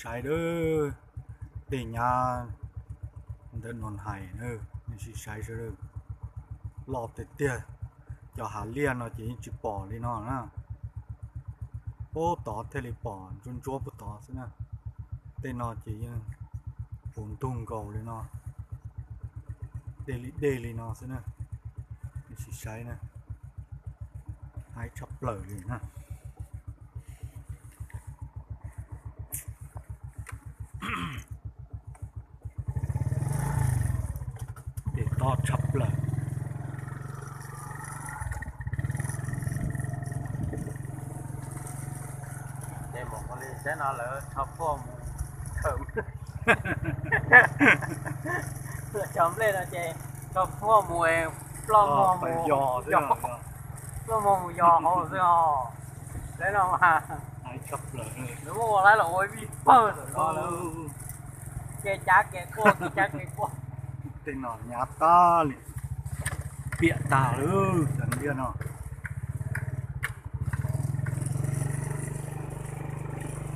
Saib a, tej nyab ntawm no hais na, nej sim saib sawv daws, loj tiag tiag. Cov hav liaj no ces yeej tsis pom li no na, puag tod thiaj li pom ntsuab ntsuab puag tod xwb na. Tej no ces yeej puv ntug nkaus li no, dej li dej li no xwb na. Nej sim saib na, haib tshaj plaws li na. Dej tob tshaj plaws. Ces mus li saib no lawv rho phuaj mus khawm, lawv cov nplej no ces rho phuaj mus, ploj muag mus, ploj muag mus yos hauv xwb os. Saib no mas, lawv muab ua laib los ua ib vij pawg tam no lawm. Kev cav kev quaj, kev cav kev quaj. Tej no nyab tag li, piam tag lawm cov liaj no.